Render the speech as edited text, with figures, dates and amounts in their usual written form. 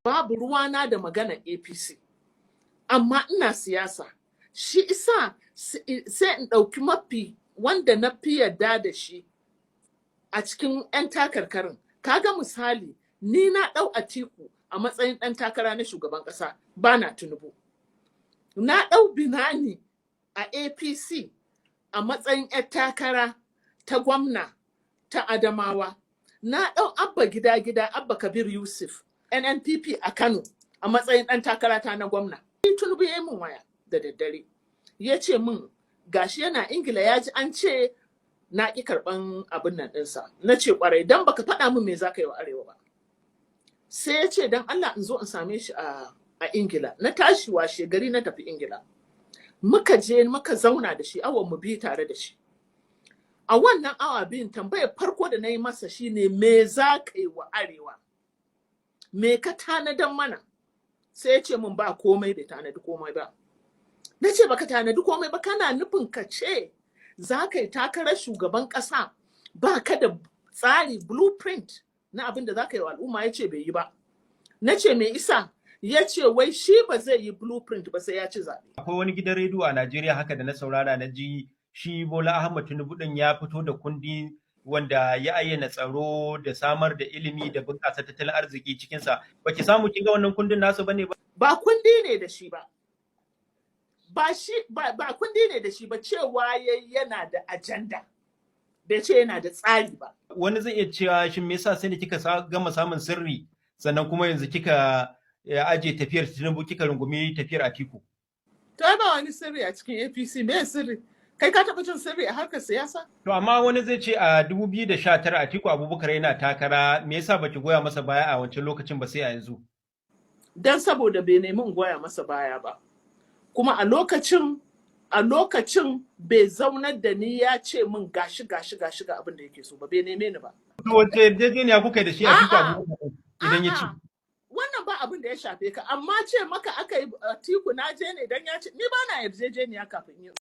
Babu ruwana da maganar APC. Amma ina siyasa. Shi isa sai in ɗauki mafi wanda na fi yarda da shi a cikin 'yan takarkarin. Kaga misali, ni na ɗau Atiku a matsayin ɗan takara na shugaban ƙasa, ba na Tinubu. Na ɗau Binani a APC a matsayin 'yar takara ta gwamna ta Adamawa. Na ɗau Abba Gida Gida, Abba Kabir Yusuf, NNPP a Kano, a matsayin ɗan takara ta na gwamna. Tinubu ya yi min waya da daddare. Ya ce min gashi yana Ingila, ya ji an ce na ƙi karɓan abin nan ɗinsa. Na ce ƙwarai, don baka faɗa min me za ka yi wa Arewa ba. Sai ya ce don Allah in zo in same shi a Ingila. Na tashi washe gari na tafi Ingila. Muka je muka zauna da shi awa mu 2 tare da shi. A wannan awa 2n, tambayar farko da na yi masa shine, me za ka yi wa Arewa? Me ka tanadan mana? Sai ya ce min ba komai, bai tanadi komai ba. Na ce baka tanadi komai ba, kana nufin ka ce za ka yi takarar shugaban ƙasa ba ka da tsari, blueprint na abin da za ka yi wa al'umma? Ya ce bai yi ba. Na ce me isa? Ya ce wai shi ba zai yi blueprint ba sai ya ci zaɓe. Akwai wani gidan rediyo a Najeriya haka da na saurara, na ji shi Bola Ahmad Tinubu din ya fito da kundi wanda ya ayyana tsaro da samar da ilimi da bunƙasa tattalin arziki cikinsa. Baki samu kin ga wannan kundin nasu bane ba? Ba kundi ne da shi ba. Ba shi ba kundi ne da shi ba, cewa yana da agenda. Bai ce yana da tsari ba. Wani zai iya cewa, shin me yasa sai da kika gama samun sirri sannan kuma yanzu kika aje tafiyar Tinubu kika rungumi tafiyar Atiku? To ba wani sirri a cikin APC, me sirri? Kai ka taɓa jin sirri a harkar siyasa? To amma wani zai ce a 2019 Atiku Abubakar yana takara, me yasa baki goya masa baya a wancan lokacin ba sai a yanzu? Dan saboda bai nemi in goya masa baya ba. Kuma a lokacin bai zaunar da ni ya ce min gashi gashi gashi ga abin da yake so ba, bai neme ni ba. To wace yarjejeniya kuka yi da shi, Atiku Abubakar, idan ya ci? Wannan ba abin da ya shafe ka, amma ce maka aka yi Atiku na je ne dan ya ce ni ba na yarjejeniya kafin yi.